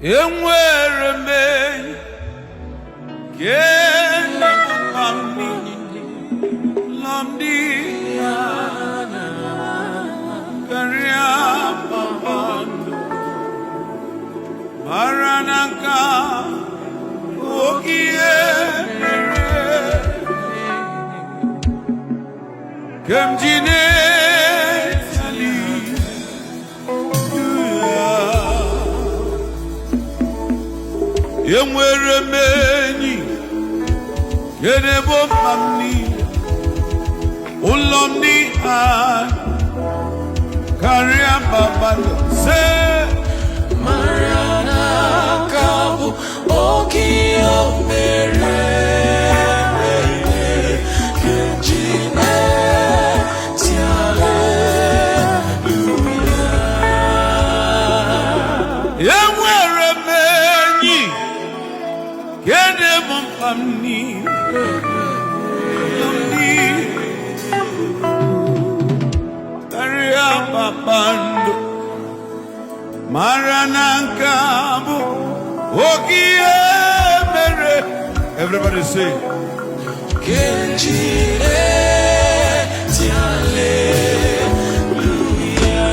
Enwere m enyi nke na-akpa m niile ụlọ m dị karịa kpakpando mara na nke a oke ihe mere ke m ji na-eti haleluya. Enwere m enyi nke na-ebo mkpa m niile ụlọ m dị anya karịa kpakpando se. Mara na nke a bụ oke ihe mere nke ji na-eti haleluya. Enwere m enyi nke na-ebo mkpa m niile ụlọ m dị karịa kpakpando mara na nke a bụ oke ihe mere. Everybody say, Nke ji na-eti haleluya.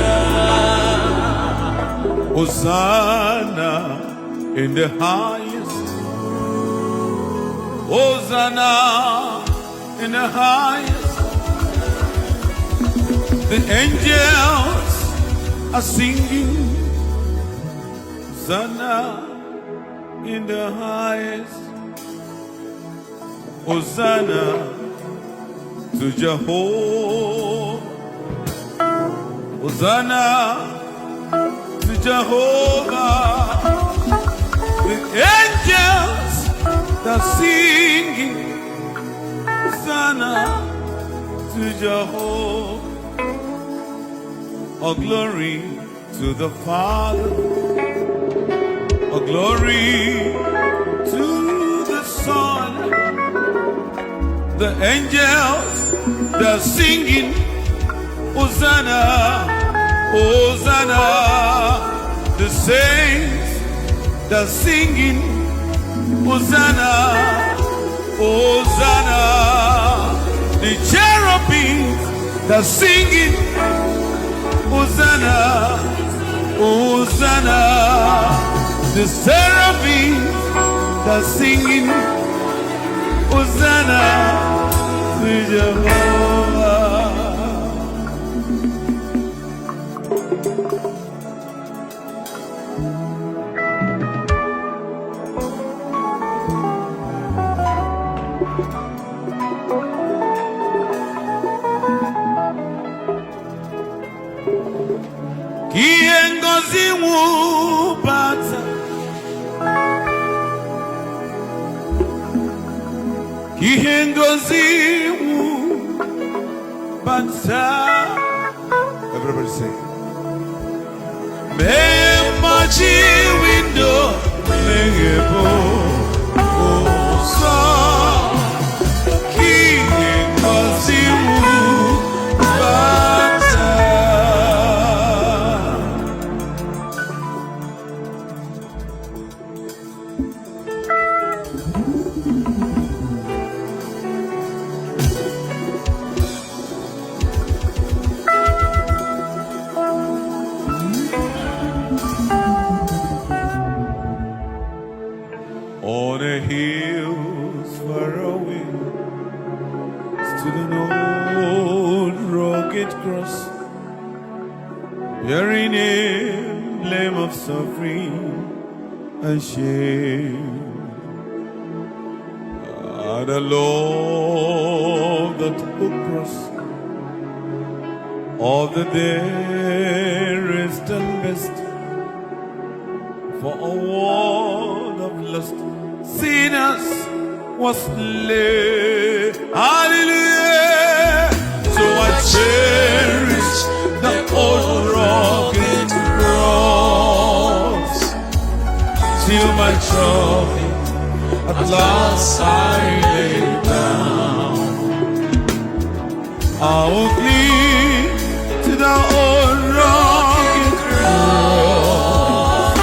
Hosanna in the highest. Hosanna in the highest. The angels are singing. Hosanna in the highest. Hosanna to Jehovah. Hosanna to Jehovah. The angels are singing. Hosanna to Jehovah. All glory to the Father. All glory to the Son. The angels, they're singing Hosanna, Hosanna. The saints, they're singing Hosanna, Hosanna. The cherubims, they're singing Hosanna, Hosanna. The seraphims, they're singing Hosanna to Jehovah. Ka ihe ngozi nwụbata, ka ihe ngozi nwụbata. Everybody sing. Mee mmachi window, meghepụ ụzọ, ka ihe ngozi nwụbata. On a hills far away stood an old rugged cross, bearing emblem of suffering and shame. And I love that old cross of the dearest and best for a world of lost sinners was laid. Hallelujah! So I cherish the old rugged cross till my trophy at last I lay down. I will cling to the old rugged cross.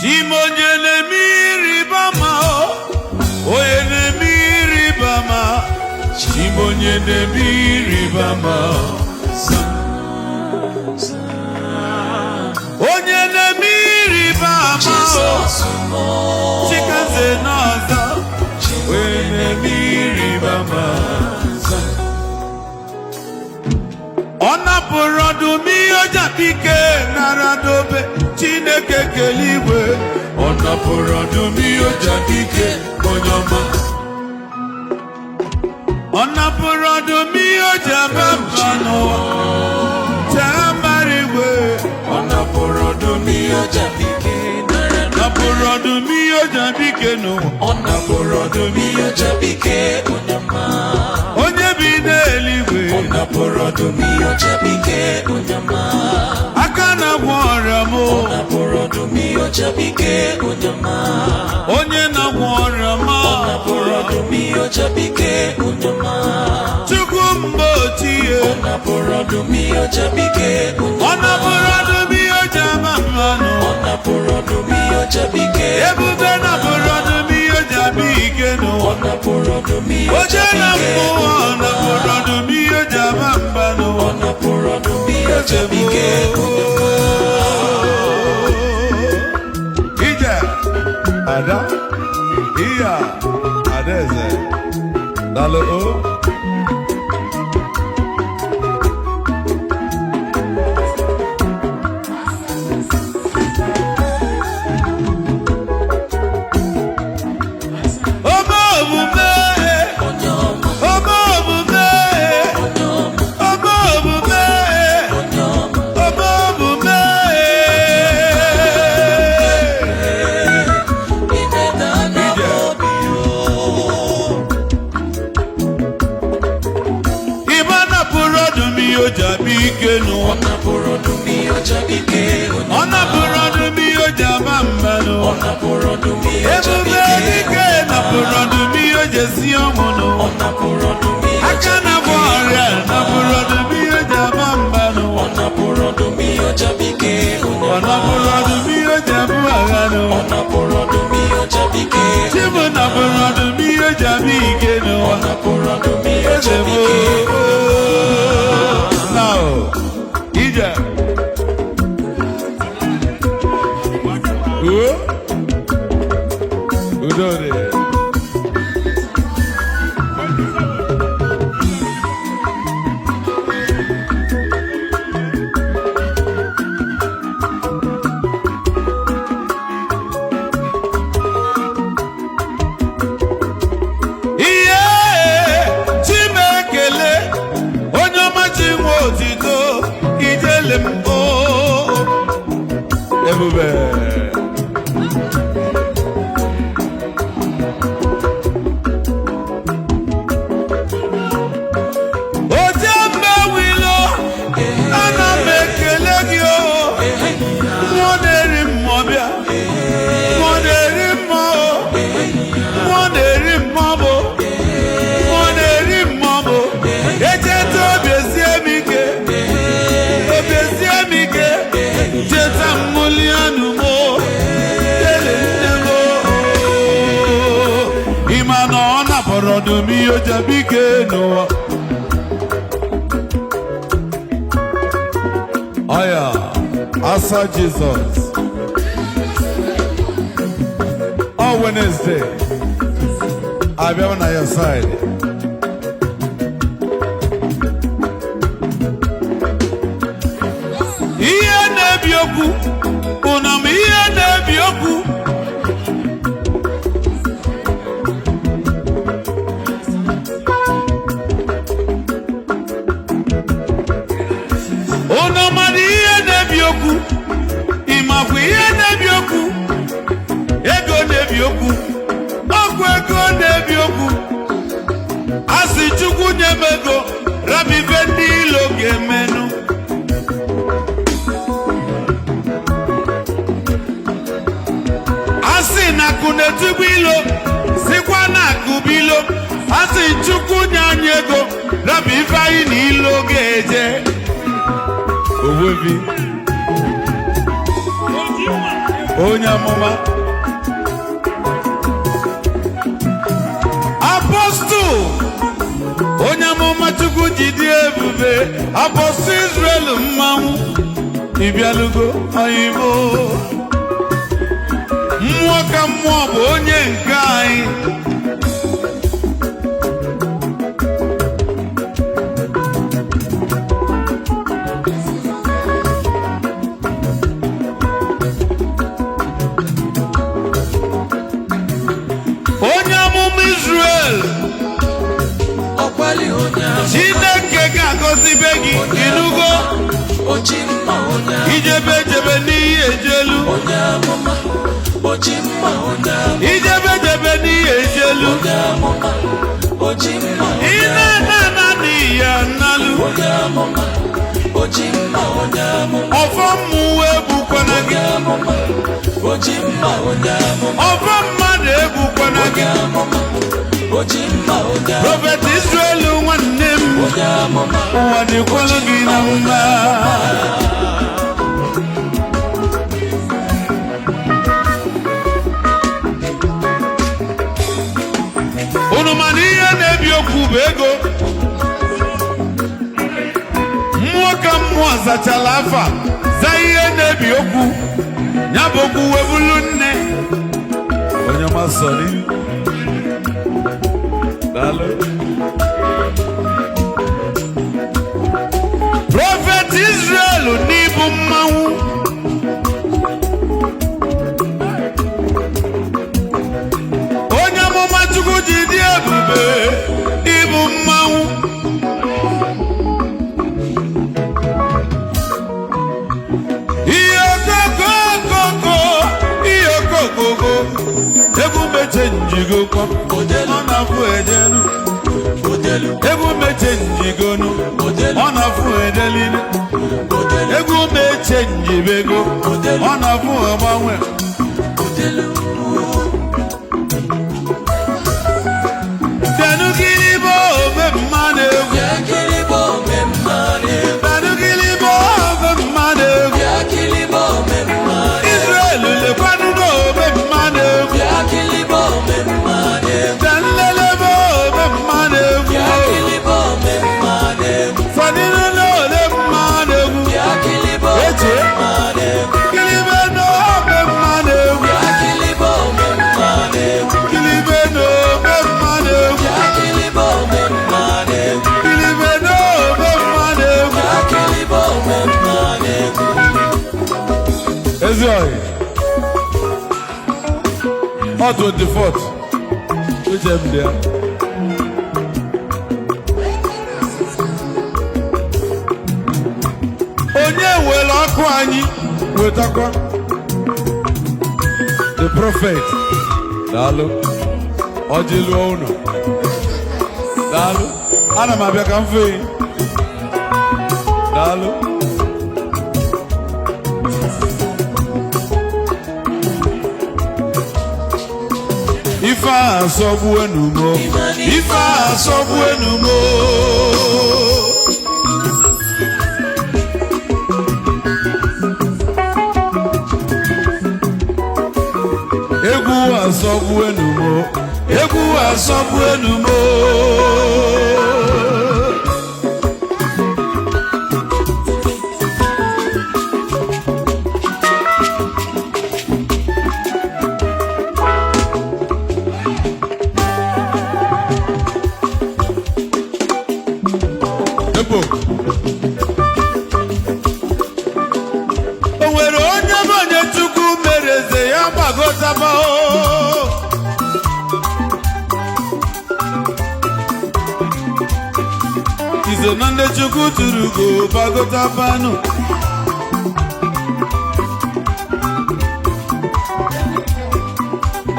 Chim onye na-eme ịrịba ama o, onye na-eme ịrịba ama. Chim onye na-eme ịrịba ama. Onye na-eme ịrịba ama o, Jizọs mụ. Chikaze n'ọzọ. Onye na-eme ịrịba ama. Ọ napụrụ ọdụm ihe ọja dike nara dobe Chineke kele igwe. Ọ napụrụ ọdụm ihe ọja dike, onye ọma. Ọ napụrụ ọdụm ihe ọja aba mba n'ụwa. Chaa mbara igwe. Ọ napụrụ ọdụm ihe ọja dike nara. Napụrụ ọdụm ihe ọja dike n'ụwa. Ọ napụrụ ọdụm ihe ọja dike, onye ọma. Onye bi n'eluigwe. Ọ napụrụ ọdụm ihe ọja dike, onye ọma. Aka na-agwọ ọrịa m. Ọ napụrụ ọdụm ihe ọja dike, onye ọma. Onye na-agwọ ọrịa m. Ọ napụrụ ọdụm ihe ọja dike, onye ọma. Chukwu mgbe ochie. Ọ napụrụ ọdụm ihe ọja dike, onye Ọ ọma. napụrụ ọdụm ihe ọja ama mmanụ. Ọ napụrụ ọdụm ihe ọja dike. Ebube napụrụ ọdụm ihe ọja bụ ike Ọ n'ụwa. napụrụ ọdụm ihe Oje ọja na dike. mmụọ napụrụ ọdụm ihe ọja ama mba Ọ n'ụwa. napụrụ ọdụm ihe ọja dike, onye ọma. Ije Ada Iya Adaeze, daalụ o. Ome omume. Onye ọma. Ome omume. Onye ọma. Ome omume. Onye ọma. Ome omume. Imeda na obi o. Ịba napụrụ ọdụm ihe o ji abịa ike Ọ n'ụwa. napụrụ ọdụm ihe ọja dike, onye Ọ napụrụ ọdụm ihe o ji ama mba Ọ n'ụwa. napụrụ ọdụm ihe ọja Ebube dike. dike napụrụ ọdụm ihe o ji esi ọnwụ n'ụwa. Ọ napụrụ ọdụm ihe Aka ọja na-agwọ dike. ọrịa napụrụ ọdụm ihe o ji ama mba n'ụwa. Ọ napụrụ ọdụm ihe ọja dike, onye Ọ ọma. napụrụ ọdụm ihe o ji abụ agha Ọ n'ụwa. napụrụ ọdụm ihe ọja dike. Chibu napụrụ ọdụm ihe o ji abịa ike Ọ n'ụwa. napụrụ ọdụm ihe ọja Eze m dike. Now, ije. Uo. Udo dị. Ihe Chimekele, onye ọma, chi nwe otito, ijele m o ebube. Oje mgbe wilo, ana m ekele gị o. Mmụọ na-eri mmụọ, bịa. Mmụọ na-eri mmụọ o. Mmụọ na-eri mmụọ bụ mmụọ na-eri mmụọ bụ echeta obi esie m ike, obi esie m ike. Cheta mmụli anụ m tele nne m ịma na ọ napụrụ ọdụm ihe ojabike n'ụwa. Ọya asa Jizọs. Ọ Wednesday abịa na your side. Ihe na-ebi okwu ụna m, ihe na-ebi okwu. Ụnụ mara ihe na-ebi okwu, ịmakwa ihe na-ebi okwu. Ego na-ebi okwu, ọgwụ ego na-ebi okwu. Asị Chukwu nye m ego, rabife ndị ilo ga-emenụ. Asị na akụ na-etigbu ilo, sikwa na akụ bụ ilo. Asị Chukwu nye anyị ego, rabụ ife anyị na ilo ga-eje. Ogbuefi. Onye amụma, apọstụl, onye amụma Chukwu ji dị ebube, apọstụl Israel mmanwụ, ịbịalugo oyimo. Mmụọ ka mmụọ bụ onye nke anyị. Onye amụma Israel. Ọkwali onye amụma. Chineke ga-agọzibe gị, ịnụgo? Oji mma onye amụma. Ijebe ejebe n'ihi ejelu. Onye amụma. Oji mma onye amụma. Ijebe ejebe n'ihi ejelu. Onye amụma. Oji mma Ị onye amụma. na-ana ana n'ihi analụ. Onye amụma. Oji mma onye amụma. Ọfọ mmụọ egbukwana gị. Onye amụma. Oji mma onye amụma. Ọfọ mmadụ egbukwana Onye gị. amụma. Oji mma onye amụma. Prophet Israel nwanne m. Onye amụma. Ụwa dịkwalụ gị na mma. Unu ma na ihe na-ebi okwu bụ ego. Mmụọ ka mmụọ zachala afa, za ihe na-ebi okwu, ya bụ okwu wee bụrụ nne. Onye ọma sọrọ. Daalụ. Prophet Israel n'ịbụ mmanwụ. Onye amụma Chukwu ji dị ebube, ịbụ mmanwụ. Ihe okokokoko, ihe okokoko, egwu meche njigokwa. Odelu. Ọ na-afụ ejenu. Odelu. Egwu meche njigonu. Odelu. Ọ na-afụ edeline. Odelu. Egwu meche njibego. Odelu. Ọ na-afụ agbanwe. Odelu. Bịanụ ome mma na-egwu. Bịa kiribe ome mma na-egwu. Bịanụ ome mma na-egwu. Bịa kiribe ome mma na-egwu. Israel lekwanụ n'ome mma na-egwu. Bịa kiribe ome mma na-egwu. Bịa nlelebe ome mma na-egwu. Bịa kiribe ome mma na-egwu. Fọdụrụ n'ole mma na-egwu. Bịa kiribe ome Eche. mma na-egwu. Kilibe n'ome mma na-egwu. Bịa kiribe ome mma na-egwu. Kilibe n'ome mma na-egwu. Bịa kiribe ome mma na-egwu. Kilibe n'ome mma na-egwu. Bịa kiribe ome mma na-egwu. Ezi oyi. Ọ 24th. Uche m dị ya. Onye were ọkụ anyị wetakwa. The prophet. Daalụ. Ọjị lụọ unu. Daalụ. Ana m abịa ka m fee. Daalụ. Ife a asọgbu enumo. Ife a asọgbu enumo. Egwu asọgbu enumo. Egwu asọgbu enumo. Ebo. O nwere onye bụ onye Chukwu mere eze ya gbagotaba o. Izo na ndị Chukwu tụrụ ugo gbagotabanụ.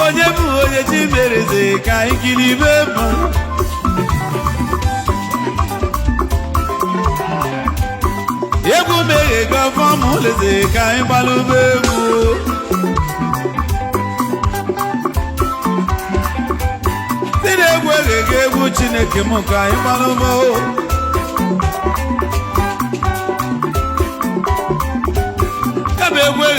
Onye bụ onye chi mere eze ka anyị kiri ibe bụ. Egwu meghe gọfọm leze ka anyị gbalụba egwu. Si na egwu eghege egwu Chineke m ka anyị gbalụba o. Ya bụ egwu.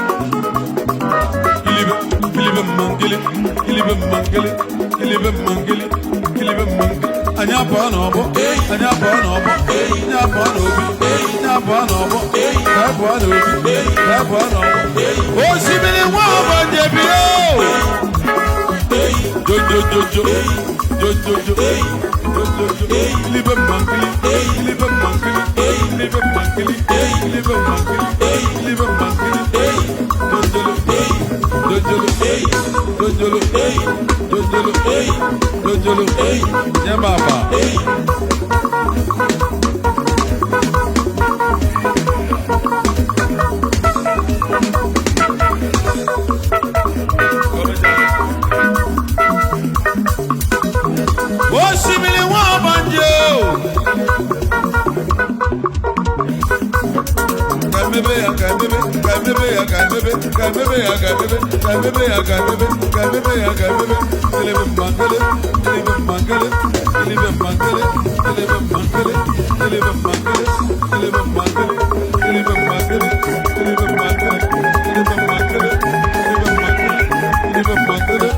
Gili, kilibe mma ngili, kilibe mma ngili, kilibe mma ngili. Anyị abụọ n'ọgbọ, anyị abụọ n'ọgbọ, anyị abụọ n'obi, anyị abụọ n'ọgbọ, anyị abụọ n'obi, anyị abụọ n'ọgbọ. Osimiri nwa ọbanje bie o. Jojojojo, jojojo, jojojo, kilibe mma ngili, kilibe mma ngili, kilibe mma ngili, kilibe mma ngili, kilibe mma ngili, jojolo, jojolo, jojolo, jojolo, jojolo, nye m aba. Osimiri nwa ọbanje o. Ka emebe ya, ka emebe, ka emebe ya, ka emebe, ka emebe ya, ka emebe, ka emebe ya, ka emebe, ka emebe ya, ka emebe. Kelebe mma nkele, kelebe mma nkele, kelebe mma nkele, kelebe mma nkele, kelebe mma nkele, kelebe mma nkele, kelebe mma nkele, kelebe mma nkele, kelebe mma nkele, kelebe mma nkele, kelebe mma nkele.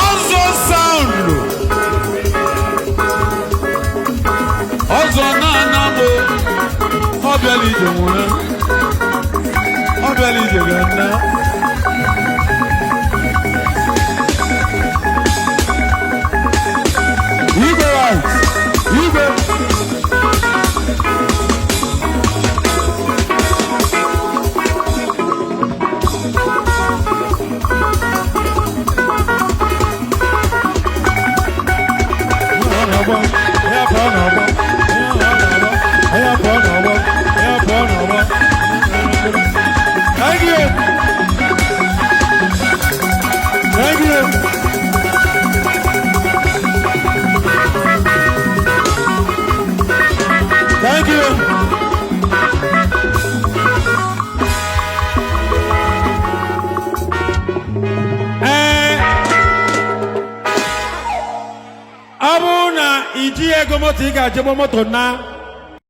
Ọzọ sound. Ọzọ na-ana m o. Ọ bịala ije nwụrụ. Ọ bịala ije ga-ana. Igwe right. Igwe. Ya pụọ n'ọgbọ. Ya pụọ n'ọgbọ. Ya pụọ n'ọgbọ. Thank you. Thank you. Thank you. Ee, ọ bụrụ na i jighị ego moto, ị ga-ajegbo moto na